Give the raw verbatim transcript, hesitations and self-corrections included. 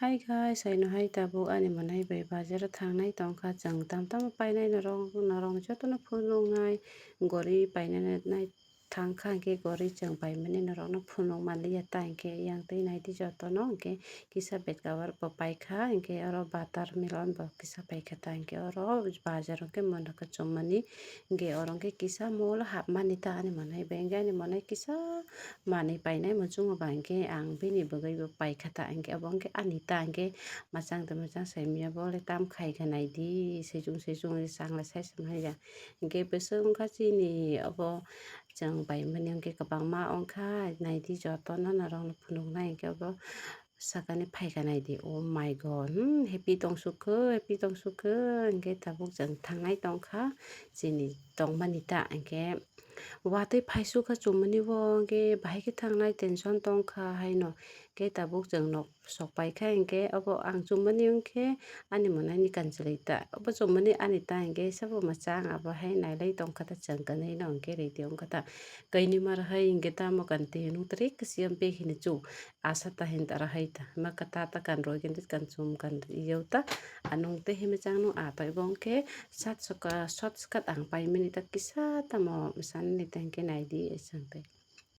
Hi guys, aino hai tabuk ani mwnai bai bazar o thangnai tongkha, chwng tam tamo painai norok, norok jotono phunuknai gori painai nai thangkha, hwnkhe gori chwng paimani norokno phunuk manliya ta, hwnkhe yang twi naidi jotono, hwnkhe kisa bed cover bo paikha, hwnkhe oro watermelon bo kisa paikha ta, hwnkhe oro bazar o hwnkhe mwnwkha chumani, hwnkhe oro hwnkhe kisa mall o hapmani ta ani mwnai bai, hwnkhe ani mwnai kisa manwi painai muchungo ba hwnkhe ang bini bagwi bo paikha ta, hwnkhe obo hwnkhe ani ta, hwnkhe mwchang twi mwchang saimanya bo le tam khaikha naidi, saichung saichung changlai sai se manya. Hwnkhe bwswk wngkha chini obo chwng paimani hwnkhe kwbangma wngkha, naidi jotono norokno phunuknai hwnkhe obo sakani phaikha naidi. Oh my God, hmm, happy tongsukho, happy tongsukho, hwnkhe tabuk chwng thangnai tongkha chini tongmani ta, hwnkhe watwi phaisukha chumani bo, hwnkhe bahai khe thangnai tension tongkha haino, hwnkhe tabuk chwng nok sok paikha, hwnkhe obo ang chumani hwnkhe ani mwnaini kanchwlwi ta, obo chumani ani ta, hwnkhe sabo mwchang abo hai nailai tongkha ta, chwng kwnwi no hwnkhe ready wngkha ta, kainwi ma rwhai hwnkhe tamo kan twi nung twi kwchwng bag hino chu. Asa ta hin ta rwhai ta. Ma kata ta kan roi khe kan chum kan yau ta. Anung te himachang nung a ta ibo hwnkhe sat soka, sat swkat ang paimani ta kisa tamo sanni ta hwnkhe naidi chwng tei.